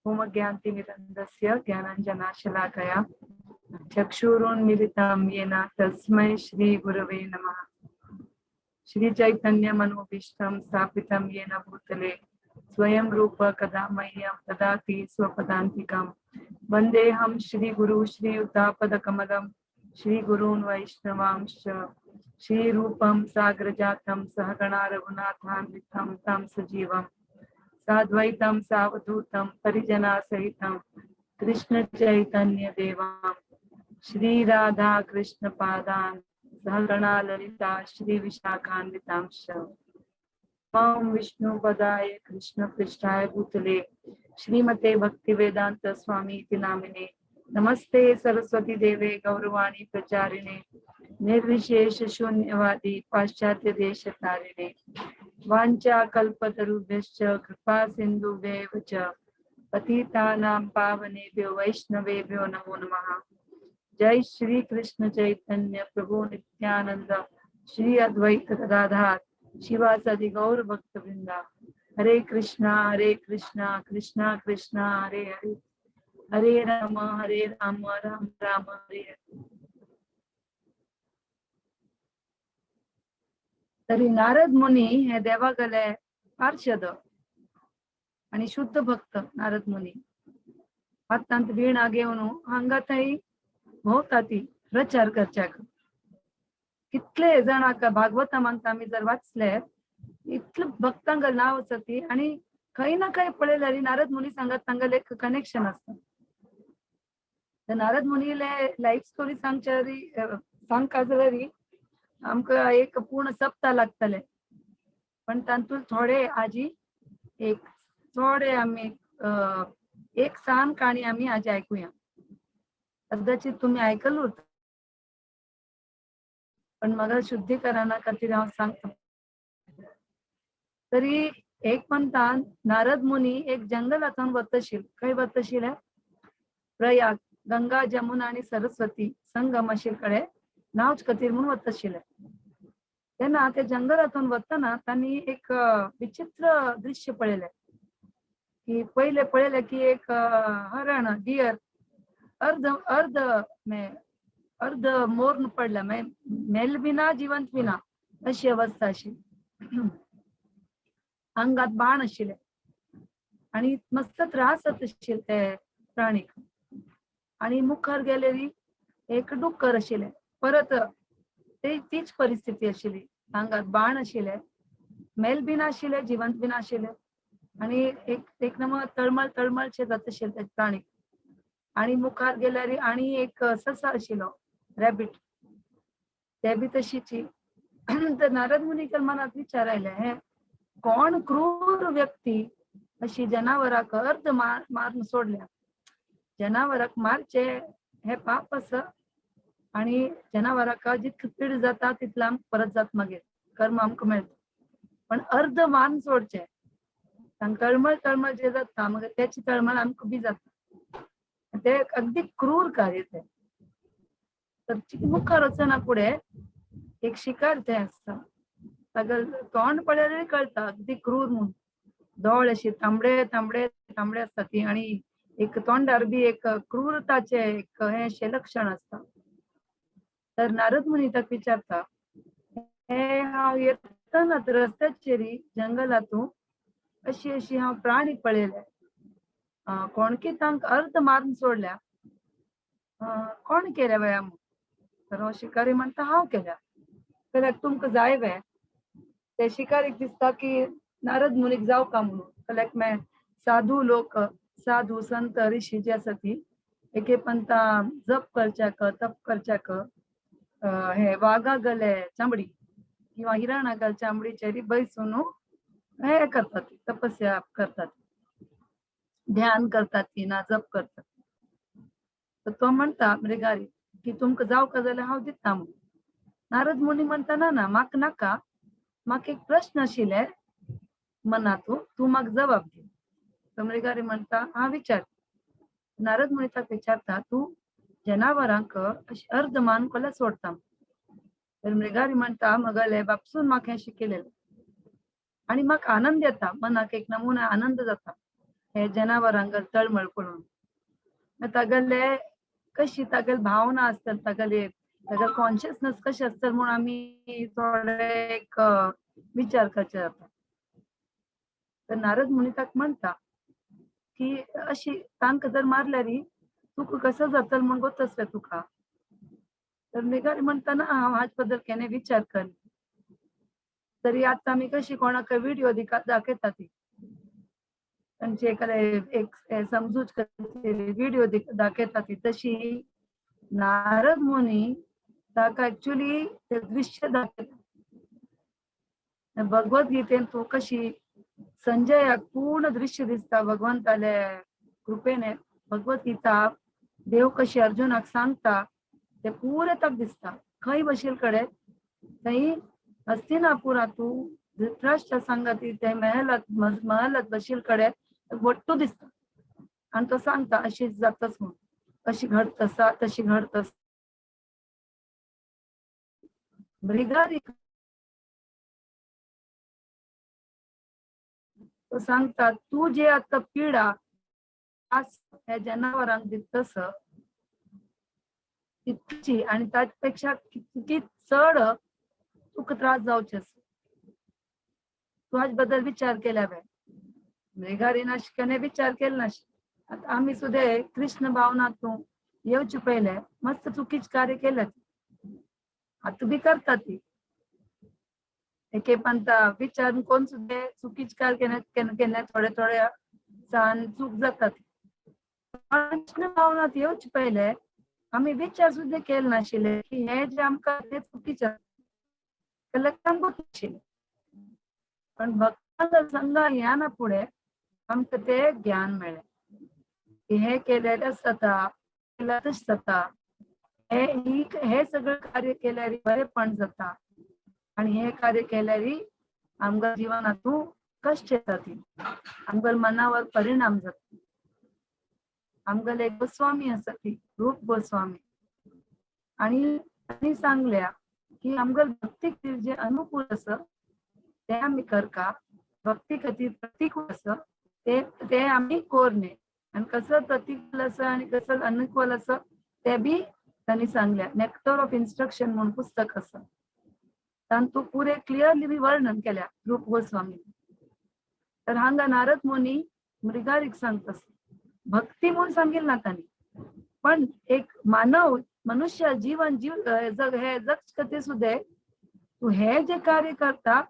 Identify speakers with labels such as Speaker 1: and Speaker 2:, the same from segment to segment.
Speaker 1: ओम ज्ञानतिमिरन्दस्य ज्ञानाञ्जनशलाकया चक्षुरुन्मीलितं येन तस्मै श्री गुरवे नमः। श्री चैतन्य मनोभीष्टं स्थापितं येन भूतले स्वयं रूप कदा मह्यं ददाति स्वपदान्तिकं। वन्देऽहं श्री गुरु श्रीयुतापदकमलं श्री गुरून् वैष्णवांश्च श्रीरूपं सागरजातं सहगणा रघुनाथान्वितं तं सजीवं साद्वैतं सावधूतं परिजनासहितं कृष्ण चैतन्य देवां श्री राधा कृष्ण पादान् सहगणा ललिता श्री विशाखान्वितांश्च। ओम विष्णुपदाय कृष्ण पृष्ठाय भूतले श्रीमते भक्तिवेदांत स्वामी इति नामिने। नमस्ते सरस्वती देवे गौरवाणी प्रचारिणे निर्विशेष शून्यवादी पाश्चात्य देश तारिणे। वाञ्छा कल्पतरुभ्यश्च कृपा सिन्धुभ्येव च पतितानां पावनेभ्यो वैष्णवेभ्यो नमो नमः। जय श्री कृष्ण चैतन्य प्रभु नित्यानंद श्री अद्वैत गदाधर शिवासादि गौर भक्त वृंदा। हरे कृष्णा कृष्णा कृष्णा हरे हरे, हरे राम राम राम हरे हरे। तरी नारद मुनी हे देवागले पार्षद आणि शुद्ध भक्त नारद मुनी हातांत वीणा घेवन हांगा थंय भोंवता ती प्रचार करच्याक। कितले जाणांक भागवता मागता आमी जर वाचले इतले भक्तांक नांव आसा ती आणि खंय ना खंय पळयल्यार नारद मुनी सांगत तांगेलें एक कनेक्शन आसता। तर नारद मुनीले लायफ स्टोरी सांगच्या सांगका जाल्यार आमकां एक पूर्ण सप्ताह लागतले, पण तातूंत थोडे आजी एक थोडे आमी एक सान काणी आमी आज आयकुया। कदाचित तुमी आयकलूच, पण म्हाका शुद्धीकरणा खातीर हांव सांगता। तरी एक पंथान नारद मुनी एक जंगलांतल्यान वतशील, खंय वतशील? प्रयाग, गंगा जमुना आणि सरस्वती संगम आशिल्ले कडेन नावच खातीर म्हणून वतशिले। तेन्ना ते जंगलांतून वतना तांणी एक विचित्र दृश्य पळयलें की पयले पळयलें की एक हरण डियर अर्ध अर्ध अर्ध मोर्न पडला, मेल बी ना जिवंत बी ना अशी अवस्था आशिल्ली। अंगात बाण आशिल्ले आणि मस्त त्रास जात आशिल्ले ते प्राणीक। आणि मुखार गेलेली एक डुक्कर आशिल्लें, परत ते तीच परिस्थिती आशिल्ली, आंगात बाण आशिल्ले, मेल बी नाशिल्ले, जिवंत बी नाशिल्ले आणि एक एक नम तळमळ तळमळशे जात आशिल्ले ते प्राणीक। आणि मुखार गेल्यार आणि एक ससा आशिल्लो रॅबिट, ते बी तशीची। तर नारद मुनीक मनात विचार आयले, हे कोण क्रूर व्यक्ती अशी जनावराक अर्ध मारून सोडल्या, जनावराक मारचे हे पाप आसा आणि जनावराक जितकी पीड जाता तितला आमकां परत जात मागीर कर्म आमकां मेळटा, पण अर्ध मारून सोडचे तांकां तळमळ तळमळ जे जाता मागीर तेची तळमळ आमकां बी जाता, ते अगदी क्रूर कार्य ते। तर मुखार वचना फुडें एक शिकार थंय आसता, ताका तोंड पळयल्यार कळटा अगदी क्रूर म्हूण, दोळे अशे तांबडे तांबडे तांबडे आसता ती आणि एक तोंडार बी एक क्रूरताचे एक हें अशें लक्षण आसता। तर नारद मुनी ताका विचारता, हे हांव येतना रस्त्याचेर जंगलांतू अशी अशी हांव प्राणी पळयले, कोणकी तांकां अर्द मारून सोडल्या, कोण केल्या वया म्हूण? तर हो शिकारी म्हणटा हांव केल्या। जाल्यार तुमकां जाय वे? ते शिकारीक दिसता की नारद मुनीक जावका म्हणून, जाल्यार मे साधू लोक, साधू संत ऋषी जे आसा ती एके पंथा जप करच्याक तप करच्याक हे वागा गले चामडी किंवा हिरणा गले चामडीचेर बैसून हे करतात, तपस्या करतात, ध्यान करतात ती ना जप करतात। तर तो म्हणटा मृगारी की तुमकां जावका जाल्यार हांव दिता म्हणून। नारद मुनी म्हणटा ना ना म्हाका नाका, म्हाका एक प्रश्न आशिल्ले मनातू, तूं म्हाका जबाब दी। तर मृगारी म्हणटा हांव विचार। नारद मुनी ताका विचारता तूं जनावरांक अशें अर्द मान कोल्यार सोडता? तर मृगारी म्हणटा मगले बापसून म्हाका हें शिकयलेलें आणि म्हाका आनंद येता, मनाक एक नमुना आनंद जाता, हे जनावरांक तळमळ पळोवन. तागेले कशी तागेली भावना आसतली, तागेले तागेले कॉन्शियसनेस कशें आसतलें म्हूण आमी थोडे एक विचार करचे जाता. तर नारद मुनी ताका म्हणटा की अशी तांकां जर मारल्यार तुका कसो जातलो म्हूण गोत तुका. तर मृगारी म्हणटा ना हांव हाज बद्दल केन्ना विचार कर. तरी आतां आमी कशी कोणाक व्हिडिओ दाखयता ती तांचे एक समजूच व्हिडिओ दाखयता ती, तशी नारद मुनी ताका एक्चुअली ते दृश्य दाखयता. भगवद्गीतेन तूं कशी संजयाक पूर्ण दृश्य दिसता भगवंताले कृपेने. भगवद्गीता देव कशी अर्जुनाक सांगता ते पुरे ताका दिसता. खंय बशील कडे थंय हस्तिनापुरांत तूं धृतराष्ट्र सांगती ते महलात महलात बशील कडे वट्टू दिसता आनी तो सांगता अशी जातच म्हूण, अशी घडत आसा तशी घडत आसा. मृगारी तो सांगता तूं जे आतां पिडा ह्या जनावरांक दितस तितकी आनी ताचे पेक्षा कितकी चड तुका त्रास जावचे आसा. तूं हाजे बद्दल विचार केल्या बे. मृगारीन अशें केन्ना विचार केलो ना. आतां आमी सुद्दां कृष्ण भावनांतूं येवचे पयले मस्त चुकीचे कार्य केले, आतां बी करता ती. एक पंता विचार कोण सुद्दां चुकीचे कार्य केन्ना केन्ना केन्ना थोडे थोडे सान चूक जातात. कृष्ण भावनांत येवचे पयले आमी विचार सुद्दां केले नाशिल्ले की हे जे आमकां ते चुकीचे जाल्यार आमकां नाशिल्लें. पण भक्तांच्या संघा ह्या ना फुडें आमकां ते ज्ञान मेळ्ळें की हे केल्यार जाता, केल्यार तशें जाता, हे सगळें कार्य केल्यार बरेंपण जाता आनी हे कार्य केल्यार आमकां जिवनांतू कश्ट येता, ती आमकां मनावर परिणाम जाता. आमगेले गोस्वामी आसा ती रूप गोस्वामी आनी तांणी सांगल्या की आमगेले भक्ती खातीर जे अनुकूल आसा ते आमी करका, भक्ती खातीर प्रतिकूल आसा ते आमी कोरने. आनी कसो प्रतिकूल आसा आनी कसो अनुकूल आसा ते बी तांणी सांगल्या. नेक्टर ऑफ इन्स्ट्रक्शन म्हूण पुस्तक आसा, तातूंत पुरे क्लियरली बी वर्णन केल्या रूप गोस्वामी. तर हांगा नारद मुनी मृगारीक सांगता भक्ती म्हूण सांगिल्लें ना तांणी, पण एक मानव मनुष्य जीवन जीव जग हे जग खातीर सुद्दां तूं हे जे कार्य करता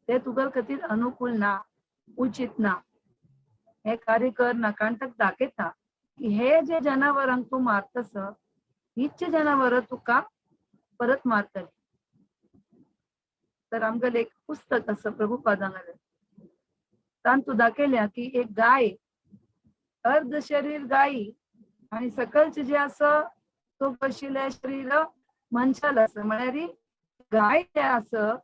Speaker 1: ते तुगे खातीर अनुकूल ना, उचित ना, हे कार्य कर ना. कारण ताका दाखयता की हे जे जनावरांक तूं मारतस हीच जनावरां तुका परत मारतली. तर आमगेलें एक पुस्तक आसा प्रभुपादांगेलें, तातूंत दाखयल्या की एक गाय अर्ध शरीर गायी आनी सकलचें जें आसा तो बशिल्लें शरीर मनशाल आसा. म्हळ्यार गाय जें आसा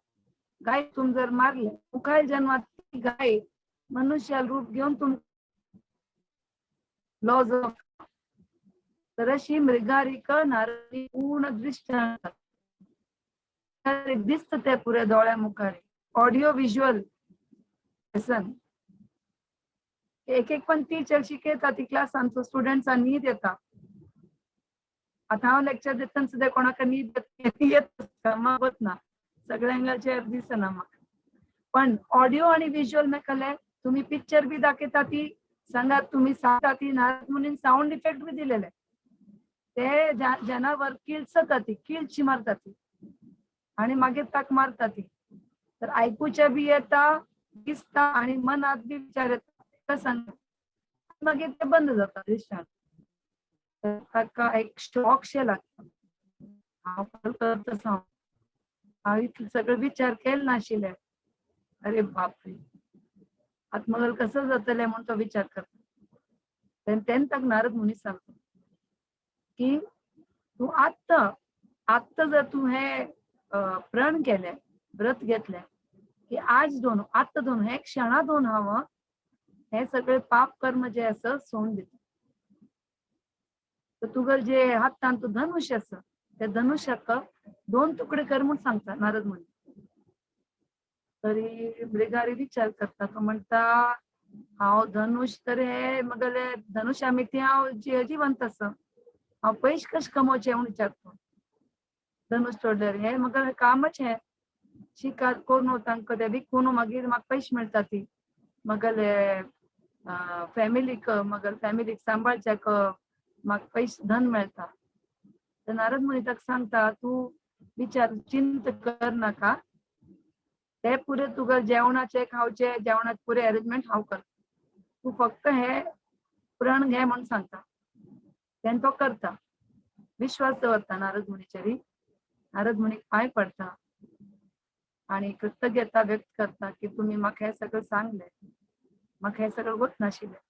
Speaker 1: गाय तुम जर मारले मुखार जन्मात ती गाय मनुष्याल रूप घेवन तुम लॉज ऑफ. तर अशी मृगारीक नारदी पूर्ण दृश्य दिसता ते पुरे दोळ्या मुखार, ऑडियो विज्युअल लेसन. एक एक पण टीचर शिकयता ती क्लासान स्टुडंट्सांक न्हीद येता. आतां हांव लेक्चर दितना सुद्दां कोणाक न्हीद येत ना, सगळ्यांचेर दिसना म्हाका. पण ऑडियो आनी विज्युअल मेकले तुम्ही पिक्चर बी दाखयता ती सांगात तुम्ही सांगता ती नारद मुनीन सावंड इफेक्ट बी दिलेले. ते जनावर किळसता ती, किळची मारता ती आनी मागीर ताका मारता ती. तर आयकुचे बी येता, दिसता आनी मनांत बी विचार येता सांग, मागीर ते बंद जाता दृश्यान. ताका एक शॉक शे लागता. हांव करता हांव इतले सगळे विचार केले नाशिल्ले, अरे बापरे आतां मगल कसं जातलें म्हूण तो विचार करता. तेन्ना ताका नारद मुनी सांगता की तूं आत्तां आत्तां जर तूं हे प्रण केलें, व्रत घेतलें की आज दोन आत्तां दोन हे क्षणा दोन हांव हे सगळे पाप कर्म जे आसा सोडून दिता. तर तुगेले जे हातान तूं धनुष्य आसा त्या धनुष्याक दोन तुकडे कर म्हूण सांगता नारद मुनी. तरी मृगारी विचार करता, तो म्हणटा हांव धनुष तर हे मगले धनुषा मिती हांव जिवंत आसा, हांव पयशे कशें कमोवचे म्हूण विचारता. धनुष तोडल्यार हे मगले कामच हे शिकार करून तांकां ते विकून मागीर म्हाका पयशे मेळटा ती मगले फॅमिलीक, मगल फॅमिलीक सांबाळच्याक म्हाका पयशे धन मेळटा. तर नारद मुनी ताका सांगता तूं विचार चिंत कर नाका, ते पुरे तुका जेवणाचे खावचे जेवणाचे पुरे अरेंजमेंट हांव कर, तूं फक्त हे प्रण घे म्हूण सांगता. तेन्ना तो करता, विश्वास दवरता नारद मुनीचेर. नारद मुनीक पांय पडटा आनी कृतज्ञता व्यक्त करता की तुमी म्हाका हें सगळें सांगलें, म्हाका हें सगळें वच नाशिल्लें,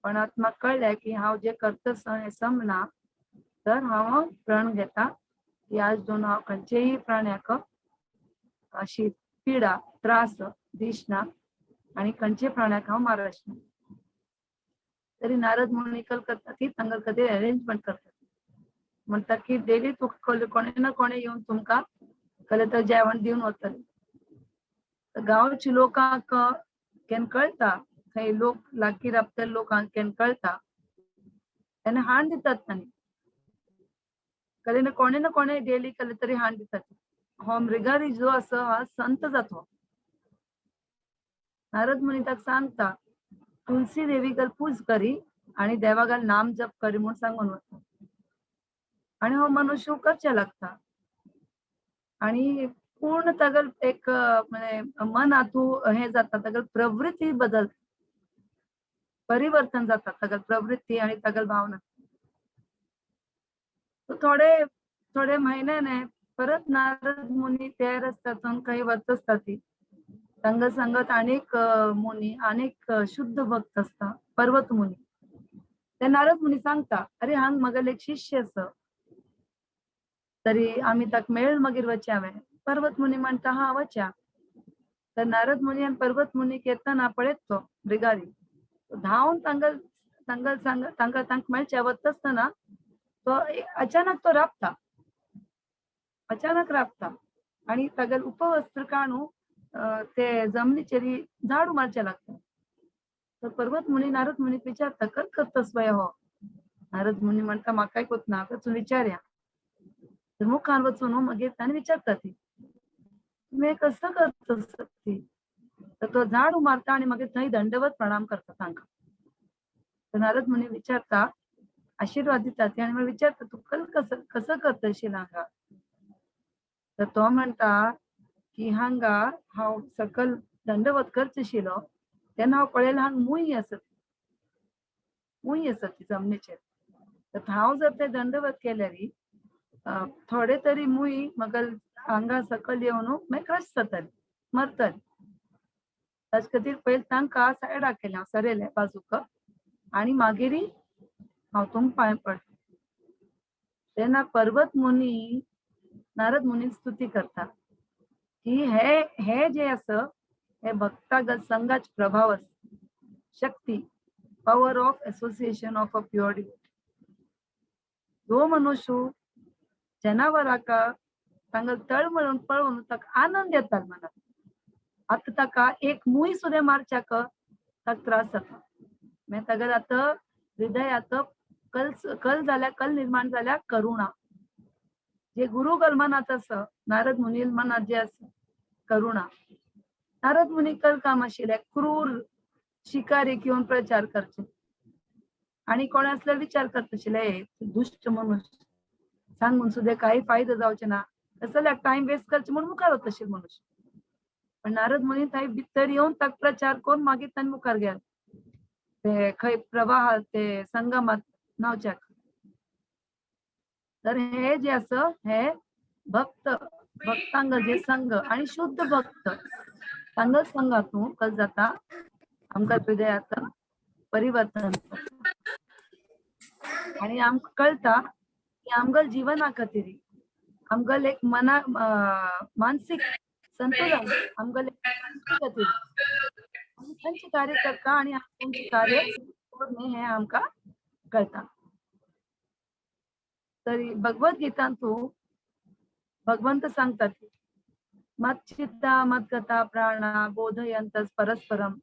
Speaker 1: पण आतां म्हाका कळ्ळें की हांव जें करता हें समना, तर हांव प्रण घेता की आज दोन हांव खंयचेय प्राण्याक अशी पिडा त्रास दिसना आनी खंयचे प्राण्याक हांव मारच ना. तरी नारद मुनी करता की तांकां खातीर अरेंजमेंट करता, म्हणटा की डेली तुका कोणे ना कोणे येवन तुमकां कले तर जेवण दिवन वतले. गांवच्या लोकांक केन्ना कळटा, थंय लोक लागीं राबतले लोकांक केन्ना कळटा तेन्ना हाण दितात तांणी, कले ना कोणे ना कोणे डेली कले तरी हाण दितात. हो मृगारी जो आसा हा संत जातो. नारद मुनी ताका सांगता तुलसी देवी गल पूज करी आनी देवागल नाम जप करी म्हूण सांगून वता आनी हो मनुष्य करचे लागता आनी पूर्ण तागल एक मनातू हे जाता, तागल प्रवृत्ती बदल परिवर्तन जाता, तागल प्रवृत्ती आनी तागल भावना. थोडे थोडे म्हयन्याने परत नारद मुनी ते रस्त्यातून काही वच आसता ती तांकां सांगत अनेक मुनी अनेक शुद्ध भक्त आसता पर्वत मुनी. ते नारद मुनी सांगता अरे हांग मगेले एक शिष्य आसा, तरी आमी ताका मेळ मागीर वचया हांवें. पर्वत मुनी म्हणटा हा वच्या. तर नारद मुनी आनी पर्वत मुनीक येतना पळयत तो मृगारी धांवन तांकां तांकां सांग तांकां तांकां मेळचे वता आसतना तो अचानक तो राबता, अचानक राबता आनी तागेले उपवस्त्र काडून ते जमनीचेर झाडू मारचे लागता. तर पर्वत मुनी नारद मुनीक विचारता कर करतस बाय हो. नारद मुनी म्हणटा म्हाकाय कोत ना, वचून विचारया. तर मुखार वचून मागीर ताणें विचारता ती तुमी कसं करतस ती. तर तो झाडू मारता आनी मागीर थंय दंडवत प्रणाम करता तांकां. तर नारद मुनी विचारता आशीर्वाद दिता ती आनी मागीर विचारता तूं कल कसं कसं करतशील हांगा. तर तो म्हणटा की हांगा हांव सकल दंडवत करचेशिलो तेन्ना हांव पळयलें हांगा मूय आसत, मूय आसत ती जमनीचेर. तर हांव जर ते दंडवत केल्यार थोडे तरी मूय मगल हांगा सकल येवन मागीर क्रश जातले, मरतले. ताचे खातीर पयलीं तांकां सायडाक केलें हांव, सरयलें बाजूक आनी मागीर हांव तुमकां पांय पडटा. तेन्ना पर्वत मुनी नारद मुनी स्तुती करता की हे हे जे आसा हे भक्तागत संघाच प्रभाव आसा, शक्ती, power of association of a pure devotee. जो मनुष्य जनावराक तांकां तळमळून पळोवन ताका आनंद येता मनात, आतां ताका एक मूय सुद्दां मारच्याक ताका त्रास जाता. मागीर ताका आतां हृदयात कल कल जाल्या, कल निर्माण जाल्या करुणा. जे गुरु गल मनात आसा, नारद मुनी मनात जे आसा करुणा. नारद मुनी कल काम आशिल्लें क्रूर शिकारी घेवन प्रचार करचे आनी कोण आसल्यार विचार करता आशिल्ले दुश्ट मनुष्य सांगून सुद्दां काही फायदो जावचे ना, तसो जाल्यार टायम वेस्ट करचे म्हूण मुखार वता आशिल्ले मनुष्य. पण नारद मुनी थंय भितर येवन ताका प्रचार करून मागीर ताणें मुखार गेले ते खंय प्रवाह ते संगमात न्हांवच्याक. तर हे जे आसा हे भक्त भक्तांग जे संघ आनी शुद्ध भक्त तांगल संघातून कल जाता आमकां हृदयात परिवर्तन आनी आमकां कळटा की आमगल जिवना खातीर आमगल एक मना मानसीक संतुलन आमगल खातीर आमी खंयचें कार्य करता आनी खंयचें कार्य हें आमकां कळटा. तरी भगवत गीतांतू भगवंत सांगतात मत्चित्ता मद्गता प्राणा बोधयंत परस्परम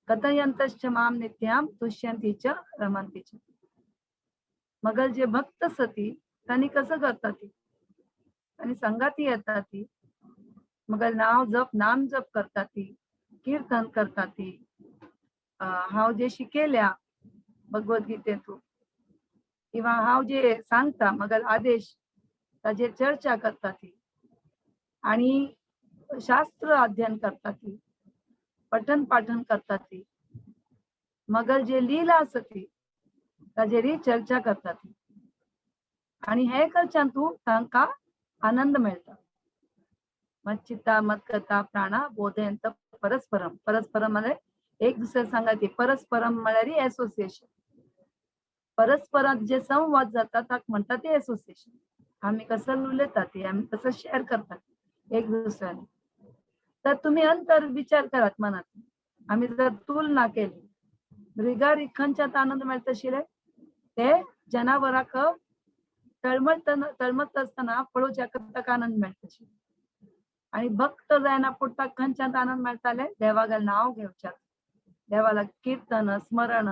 Speaker 1: कथयंतश्च माम नित्याम तुष्यंती च रमंती च. मगर जे भक्त सती त्यांनी कसं करतात ती, आणि संगाती येतात ती, मग नाव जप नाम जप करतात ती, कीर्तन करतात ती, हांव जे शिकेल्या भगवद्गीतेतून किंवा हांव जे सांगता मग आदेश ताजेर चर्चा करतात ती, आणि शास्त्र अध्ययन करतात ती, पठन पाठन करतात ती, मग जे लीला आसा ती ताजेरय चर्चा करतात ती, आणि हे करच्यान तूं तांकां आनंद मेळटा. मच्चिता मत्कथा प्राणा बोधयंत परस्परम. परस्परम म्हळ्यार एक दुसऱ्या सांगाती, परस्परम म्हळ्यार एसोसिएशन. परस्परात जे संवाद जाता ताका म्हणटा ते एसोसिएशन. आमी कसं उलयतात ते, आमी कसं शेअर करतात एक दुसऱ्याने. तर तुम्ही अंतर विचार करात मनात. आमी जर तुलना केली, मृगारी खंयच्यात आनंद मेळटा आशिल्ले ते जनावराक तळमळतना तळमळत आसतना पळोवच्याक ताका आनंद मेळटा आशिल्लो. आणि भक्त जायना पूण ताका खंयच्यात आनंद मेळटाले, देवागेलें नांव घेवच्याक, देवाला कीर्तन स्मरण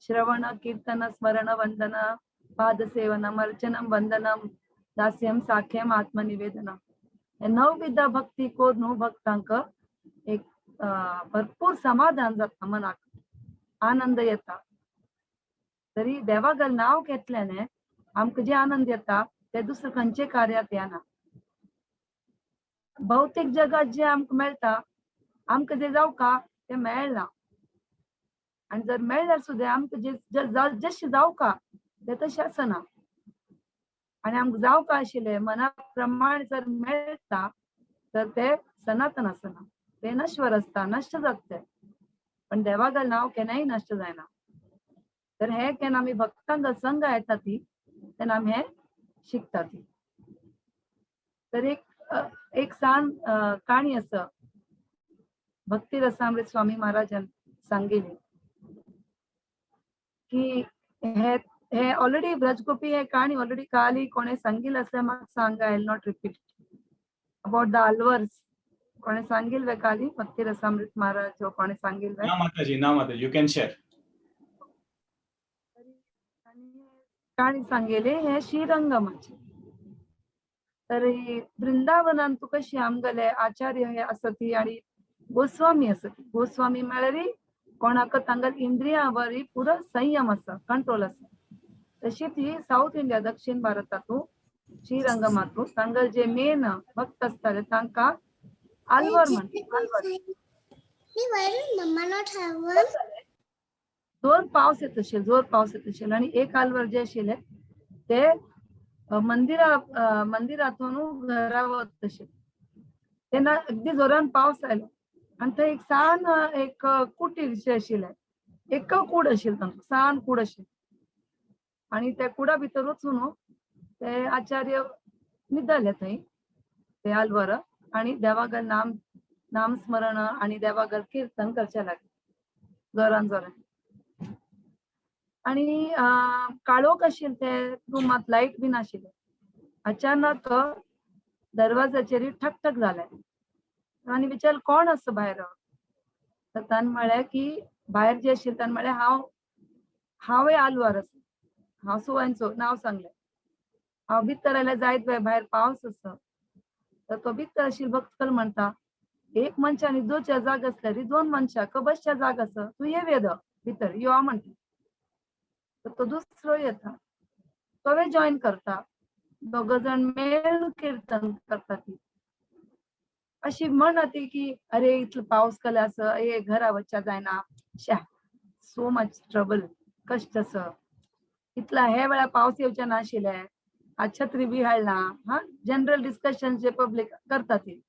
Speaker 1: श्रवण कीर्तन स्मरण वंदन पादसेवनम अर्चनम वंदनम दास्यम साख्यम आत्मनिवेदनम, हे नवविध भक्ती करून भक्तांक एक भरपूर समाधान जाता, मनाक आनंद येता. तरी देवागेलें नांव घेतल्याने आमकां जे आनंद येता ते दुसरे खंयचे कार्यात येना. भौतीक जगात जे आमकां मेळटा, आमकां जे जावका ते मेळना, आनी जर मेळ्ळ्यार सुद्दां आमकां जे जशें जावका ते तशें आसना. आनी आमकां जावका आशिल्लें मना प्रमाण जर मेळटा तर ते सनातन आसना, ते नश्वर आसता, नश्ट जाता ते. पण देवागेलें नांव केन्नाय नश्ट जायना. तर हे केन्ना आमी भक्तांक संग येता ती तेन्ना आमी हे शिकता ती. तर एक एक सान काणी आसा, भक्ती रसामृत स्वामी महाराजान सांगिल्ली की हे हे ऑलरेडी ब्रजगोपी हे काणी ऑलरेडी काली कोणे सांगिल्लें आसल्यार म्हाका सांग, I will not repeat about the Alvars. कोणे सांगिल्लें वे काली भक्ती रसामृत महाराज कोणे सांगिल्लें?
Speaker 2: ना माताजी, ना माताजी, you can share.
Speaker 1: काणी सांगेले हे श्रीरंगमाचे. तर वृंदावनान तुका श्याम गले आचार्य हे आसती आणि गोस्वामी आसती. गोस्वामी म्हळ्यार कोणाक तांकां इंद्रियां पुरो संयम आसा, कंट्रोल आसा. तशी ती साऊथ इंडिया दक्षिण भारतातू श्रीरंगमातू तांगल जे मेन भक्त आसताले तांकां आल्वर म्हणटा. आल्वर.
Speaker 3: Why did Mama not have one?
Speaker 1: जोर पावस येत असेल, जोर पावस येत असेल आणि एक आल्वर जे आशिल्ले ते मंदिरा मंदिरातून घरा वत अशे. तेन्ना अगदी जोरान पावस आयलो आनी थंय एक सान एक कुटीर शें आशिल्लें, एक कूड आशिल्लें, तांकां सान कूड आशिल्लें आनी त्या कुडा भितर वचून ते आचार्य न्हिदले थंय ते आल्वर आनी देवागेलें नाम नामस्मरण आनी देवागेलें कीर्तन करचें लागले जोरान जोरान. आनी काळोख आशिल्लें ते रुमांत, लायट बी नाशिल्ले. अचानक दरवाजाचेर ठक ठक जालें आनी विचारलें कोण आसा भायर? तर ताणें म्हळें की भायर जे आशिल्ले ताणें म्हळें हांव हांवय आल्वार आसा, हांव सो एंड सो नांव सांगलें. हांव भितर आयल्यार जायत बाय भायर पावस आसा. तर तो भितर आशिल्लो भक्त म्हणटा एक मनशान न्हिदोवच्या जाग आसल्यार दोन मनशाक बसच्या जाग आसा, तूं येवया भितर यो म्हणटा. तर तो दुसरो येता, तोवूय जॉयन करता, दोग जाण मेळून कीर्तन करता. ती अशी म्हण ती की अरे इतलो पावस कसलो आसा, ए घरा वचच्या जायना, श्या सो मच ट्रबल, कश्ट आसा, इतला हे वेळार पावस येवचे नाशिल्ले, आज छत्री बी हाडना. हा जनरल डिस्कशन जे पब्लीक करता ती.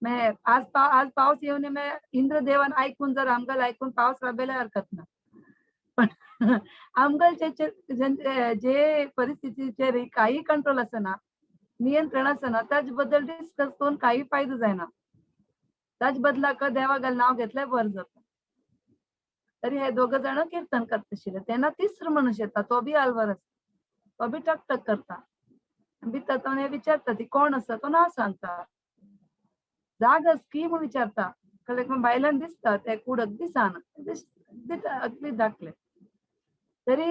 Speaker 1: मे आज आज पावस येवन मे इंद्रदेवान आयकून जर आमकां आयकून पावस राबयल्यार हरकत ना, पण आमकां जे परिस्थितीचेर काही कंट्रोल आसना, नियंत्रण आसना, ताजे बद्दल डिस्कस करून काही फायदो जायना. ताजे बदलाक देवागेलें नांव घेतल्यार बरें जाता. तरी हे दोग जाण कीर्तन करता आशिल्ले. तेन्ना तिसरो मनीस येता, तो बी आल्वार आसा, तो बी टक टक करता. भितर तो विचारता ती कोण आसा, तो नांव सांगता. जाग आस की म्हूण विचारता, कळ्ळें? बायलान दिसता ते कूड अगदी सान, अगदी धाकले. तरी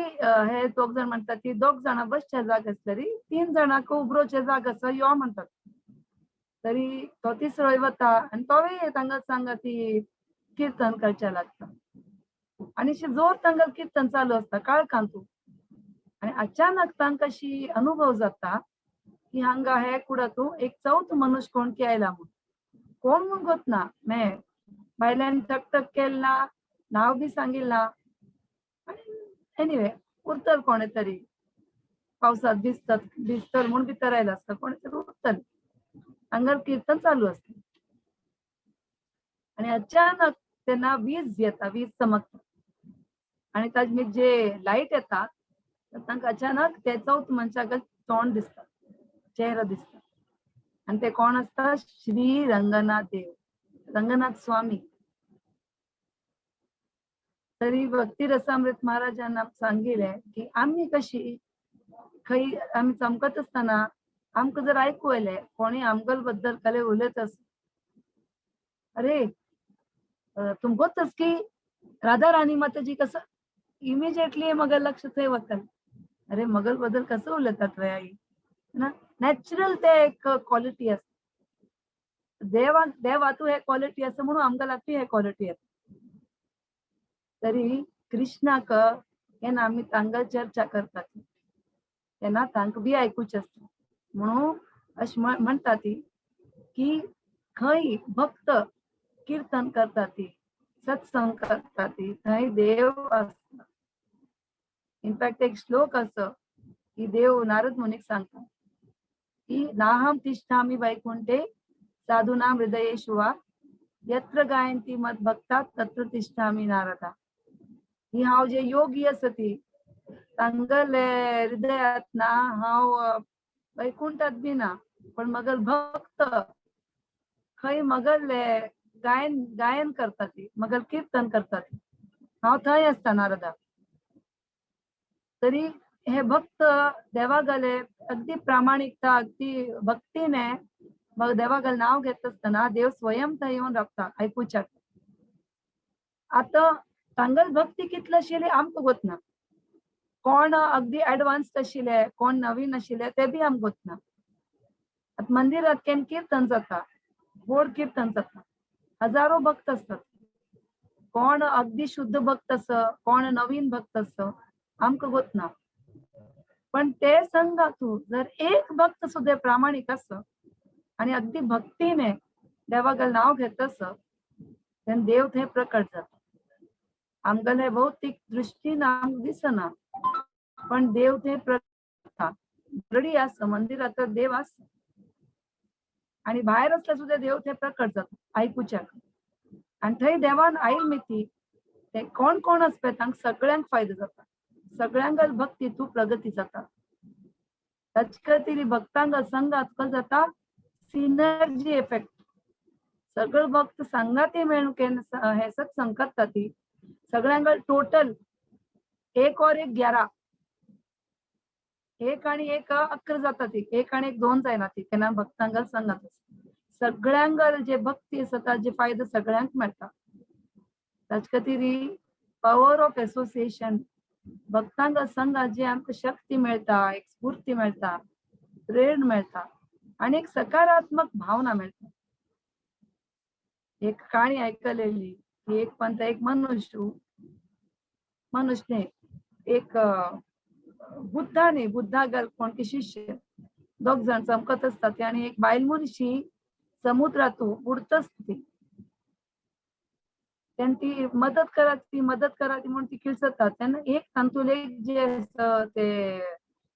Speaker 1: हे दोग जाण म्हणटात ती दोग जाणां बसच्या जाग आसतरी 3 जाणांक उबरोचे जाग आसा यो म्हणटात. तरी तो तिसरोय वता आनी तोवूय तांकां सांगा ती किर्तन करचें लागता. आनी अशें जोर तांकां किर्तन चालू आसता काळखांत. आनी अचानक तांकां अशी अनुभव जाता की हांगा हे कुडातू एक चवथ मनुष्य कोण की आयला म्हूण. कोण म्हूण गोत ना, मे बायल्यान टकटक केल ना, नांव बी सांगिल्लें ना. आनी एनिवे उरतल कोणे तरी पावसात भिजतात भिजतल म्हूण भितर आयला आसता, कोणे तरी उरतल. हांगा किर्तन चालू आसता आनी अचानक तेन्ना वीज येता, वीज चमकता आनी ताजे जे लायट येता तांकां अचानक ते चवथ मनशाक तोंड दिसता, चेहरो दिसता. आनी ते कोण आसता? श्री रंगनाथ देव, रंगनाथ स्वामी. तरी भक्ती रसामृत महाराजांना सांगितले की आमी कशी खंय आमी चमकत आसतना आमकां जर आयकू आयलें कोणी आमगल बद्दल कले उलयत आस, अरे तुमकोच की राधा राणी माताजी कसं इमिजिएटली मगर लक्ष थंय वतलें, अरे मगल बद्दल कसं उलयतात रे आई ना. नॅचरल ते एक क्वॉलिटी आसता. देवा देवातू हे क्वॉलिटी आसा म्हणून आमकां लागपी हे क्वॉलिटी आसा. तरी कृष्णाक केन्ना आमी तांकां चर्चा करतात तेन्ना तांकां बी आयकुचें आसता. म्हणून अशें म्हणटा ती की खंय भक्त किर्तन करता ती, सत्संग करता ती, थंय देव आसता. इनफॅक्ट एक श्लोक आसा की देव नारद मुनीक सांगता की नाहम तिष्ठामि वैकुंठे साधूनां हृदयेषु वा यत्र गायन्ति मद्भक्ता तत्र तिष्ठामि नारदा. ही हांव जे योगी आसा ती तांगले हृदयात ना हांव वैकुंठात बी ना, पण मगल भक्त खंय मगले गायन गायन करता ती, मगल कीर्तन करता ती, हांव थंय आसता नारदा. तरी हे भक्त देवागले अगदी प्रामाणिकता, अगदी भक्तीने देवागल नाव घेत असताना देव स्वयं थंय येवन रावता आयकुच्याक. आतां तांगल भक्ती कितली आशिल्ली आमकां गोत ना, कोण अगदी एडवान्स्ड आशिल्ले कोण नवीन आशिल्ले ते बी आमकां गोत ना. आतां मंदिरात केन्ना किर्तन जाता, गोड किर्तन जाता, हजारो भक्त आसतात. कोण अगदी शुद्ध भक्त आसा, कोण नवीन भक्त आसा आमकां गोत ना. पण ते संघातू जर एक भक्त सुद्धा प्रामाणिक आसा आनी अगदी भक्तीने देवागल नाव घेत आसा तेन्ना देव थंय प्रकट जाता. आमगेले भौतीक दृश्टीन आमकां दिसना, पण देव थंय प्रकट जाता. ऑलरेडी आसा मंदिरात देव आसा आनी भायर आसल्यार सुद्दां देव थंय प्रकट जाता आयकुच्याक. आनी थंय देवान आयल मिती ते कोण कोण आसता तांकां सगळ्यांक फायदो जाता, सगळ्यांक भक्ती तूं प्रगती जाता. ताचे खातीर भक्तांक संघात कस जाता सिनर्जी इफेक्ट. सगळे भक्त संगाती मेळून केन्ना हे सत्संग करता ती सगळ्यांक टोटल 1 और 1 11, 1 आणि 1 11 जाता ती, 1 आणि 1 2 जायना ती. केन्ना भक्तांक संगात सगळ्यांक जे भक्ती आसा ताजे फायदो सगळ्यांक मेळटा. ताचे खातीर पॉवर ऑफ एसोसिएशन, भक्तांक संघात जी आमकां शक्ती मेळटा, एक स्फूर्ती मेळटा, प्रेरणा मेळटा आनी एक सकारात्मक भावना मेळटा. एक काणी आयकलेली की एक पंत एक मनुष्य मनुष्य न्ही एक बुद्धा न्ही, बुद्धा गल कोण की शिष्य दोग जाण चमकत आसता आनी एक बायल मनशी समुद्रातू बुडतच ती, तेन्ना ती मदत करात ती मदत करात म्हूण ती किळसता. तेन्ना एक तातूंत एक जे आसा ते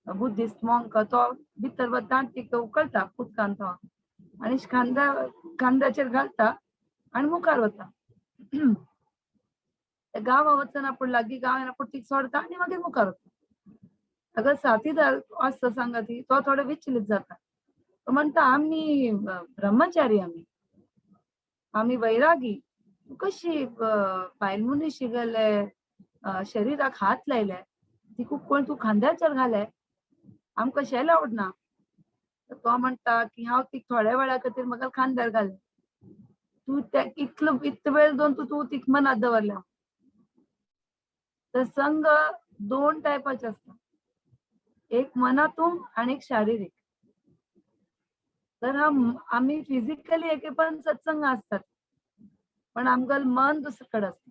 Speaker 1: बुद्धिस्ट मोंक तो भितर वता आनी तिका उकळटा उदकांत तो आनी खांद्याचेर घालता आनी मुखार वता. गांवा वचना पूण लागीं गांव येना पूण तिका सोडटा आनी मागीर मुखार वता. अगर साथीदार आसता सांगा ती तो थोडो विचलित जाता. तो म्हणटा आमी ब्रह्मचारी, आमी आमी वैरागी, तूं कशी बायल मनीस गेले शरीराक हात लायले, तिका कोण तूं खांद्याचेर घाले, आमकां कशें आवडना. तो म्हणटा की हांव तिका थोड्या वेळा खातीर म्हाका खांद्यार घालें, तूं त्या इतलो इतलो वेळ दोन तूं तूं तिक मनात दवरल्या. तर संग दोन टायपाचे आसता, एक मनातून आणि एक शारीरिक. तर आम्ही फिजिकली एके पण सत्संग असतात, पण आमकां मन दुसरीकडे आसता.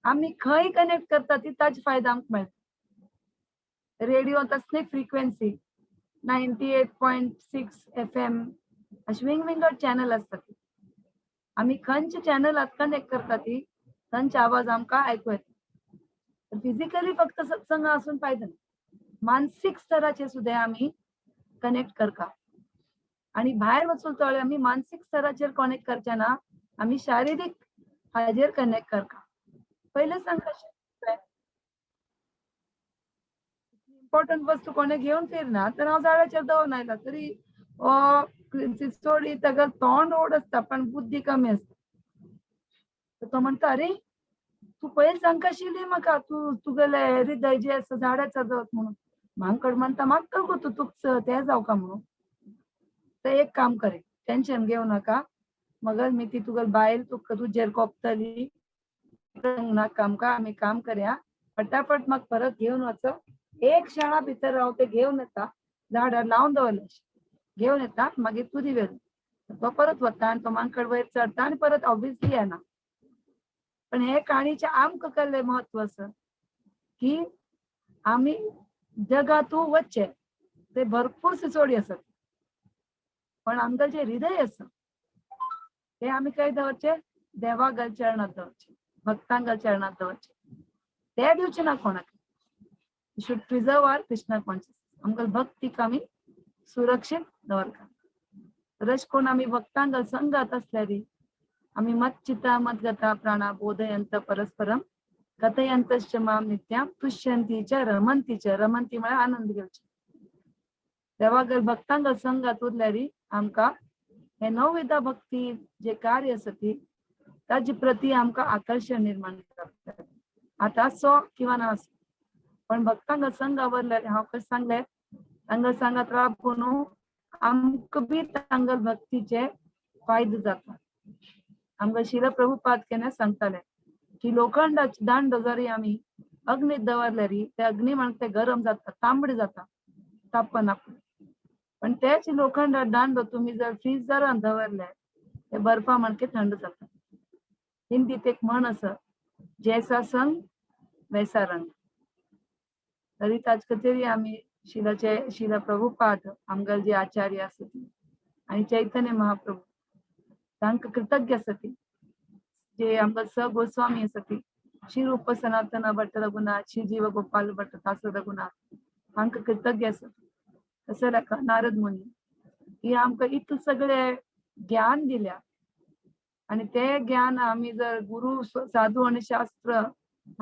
Speaker 1: आमी खंय कनेक्ट करता ती ताजे फायदा आमकां मेळटा. रेडियो तसली फ्रिक्वेन्सी 98.6 FM अशे विंगड चॅनल आसतात. आमी खंयच्या चॅनलात कनेक्ट करता ती तांचे आवाज आमकां आयकू येता. फिजिकली फक्त सत्संग आसून फायदा ना, मानसीक स्तराचेर सुद्दां आमी कनेक्ट करता. आणि भायर वचून तळे आमी मानसीक स्तराचेर कनेक्ट करचे ना, आमी शारिरीक हाजेर कनेक्ट करता. पयले सांग कशें इम्पॉर्टंट वस्तू कोणे घेवन फिरना तर हांव झाडाचेर दवरून आयला तरी सिसोडी ताका तोंड ओड आसता पण बुद्धी कमी आसता. तर तो म्हणटा, अरे तूं पयलीं सांगका आशिल्ली म्हाका तूं तुगेलें हृदय जें आसा झाडाचेर दवर म्हणून. मांकड म्हणटा, म्हाका गो तूं तुका तें जावका म्हणून. तर एक काम करे, टेन्शन घेवं नाका, मगर मी ती तुगेली बायल तुका तुजेर कोपतली, नाका आमकां, आमी काम करया फटाफट, म्हाका परत घेवन वच. एक क्षणा भितर हांव ते घेवन येता, झाडार लावन दवरले घेवन येता, मागीर तूं दिवेल. तो परत वता आनी तो मांकड वयर चडटा आनी परत ऑब्वियसली येना. पण हे काणीचें आमकां कसलें म्हत्व आसा की आमी जगांतू वचचे ते भरपूर सिसोडी आसात, पण आमकां जें हृदय आसा ते आमी खंय दवरचें? देवा गल चरणांत दवरचें, भक्तांक चरणांत दवरचें. ते दिवचे ना कोणाक. Should preserve our Krishna conscious. आमकां भक्तीक आमी सुरक्षीत दवरता. तर कोण आमी भक्तांक संगात आसल्यारी आमी मत चिता मद्गता प्राणा बोधयंत परस्परम कथयंतश्च माम नित्याम तुष्यंती च रमंती च. रमंती म्हळ्यार आनंद घेवचे. देवागल भक्तांक संगात उरल्यारी आमकां हे नवविधा भक्ती जे कार्य आसा ती ताजे प्रती आमकां आकर्शण निर्माण जाता. आतां आसो किंवा ना आसो, पण भक्तांक संग आवरल्यार हांव कशें सांगलें, तांकां सांगात राबून आमकां बी तांगल भक्तीचे फायदो जाता. आमकां शिल प्रभुपाद केन्ना सांगताले की लोखंडाचे दांडो जरी आमी अग्नीत दवरल्यारी ते अग्नी म्हणटा ते गरम जाता, तांबडे जाता तापमान आपले. पण तेच लोखंडा दांडो तुमी जर फ्रीजरान दवरले ते बर्फा माणके थंड जाता. हिंदीत एक म्हण आसा, जैसा संग वैसा रंग. तरी ताजे खातीर आमी शिलाचे शिला प्रभुपाद आमगेले जे आचार्य आसा ती आनी चैतन्य महाप्रभू तांकां कृतज्ञ आसा ती, जे आमकां स गोस्वामी आसा ती, श्री रूप सनातन भट्ट रघुनाथ, श्री जीव गोपाल भट्ट दास रघुनाथ, तांकां कृतज्ञ आसा. तशें नारद मुनी ही आमकां इतलें सगळें ज्ञान दिल्या आनी तें ज्ञान आमी जर गुरू साधू आनी शास्त्र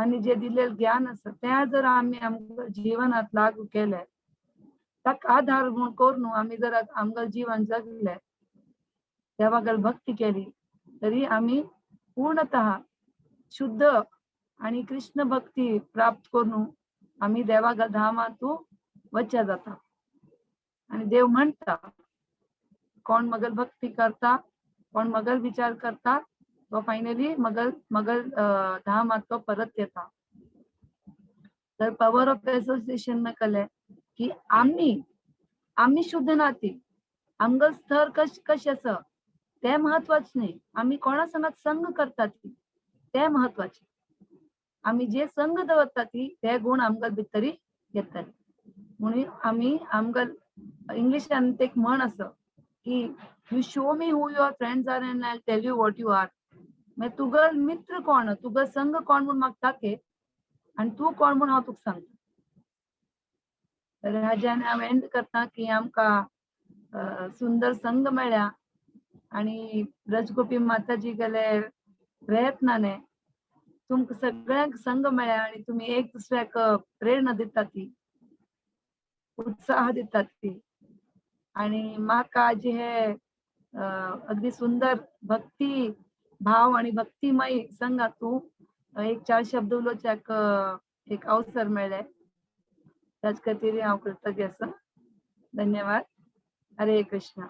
Speaker 1: आनी जे दिलेलें ज्ञान आसा तें जर आमी आमकां जिवनांत लागू केलें, ताका आधार म्हूण करून आमी जर आमकां जिवन जगले, देवागल भक्ती केली तरी आमी पूर्णतः शुद्ध आनी कृष्ण भक्ती प्राप्त करून आमी देवागल धामांतू वच्चे जाता. आनी देव म्हणटा, कोण मगल भक्ती करता, कोण मगल विचार करता, तो फायनली मगल मगल धामात तो परत येता. तर पॉवर ऑफ एसोसिएशन कळ्ळें की आमी आमी शुद्ध नाती, आमगेलो स्तर कशें आसा तें म्हत्वाचें न्ही, आमी कोणा संगात संग करतात तें म्हत्वाचें. आमी जे संग दवरता ती ते गुण आमकां भितरी येतले. म्हणून आमी आमकां इंग्लिशान एक म्हण आसा की you show me who your friends are and I tell you what you are. मागीर तुगेलो मित्र कोण, तुगेलो संग कोण म्हूण म्हाका दाखय आनी तूं कोण म्हूण हांव तुका सांगता. तर हाज्यान हांव एंड करता की आमकां सुंदर संग मेळ्ळ्या आनी ब्रजगोपी माताजी गेले प्रयत्नाने तुमकां सगळ्यांक संग मेळ्ळ्या आनी तुमी एक दुसऱ्याक प्रेरणा दितात ती, उत्साह दितात ती. आनी म्हाका जी हे अगदी सुंदर भक्ती भाव आणि भक्तिमय संगातूं एक चार शब्द उलोवच्याक एक अवसर मेळ्ळे, ताजे खातीर हांव कृतज्ञ आसा. धन्यवाद. हरे कृष्णा.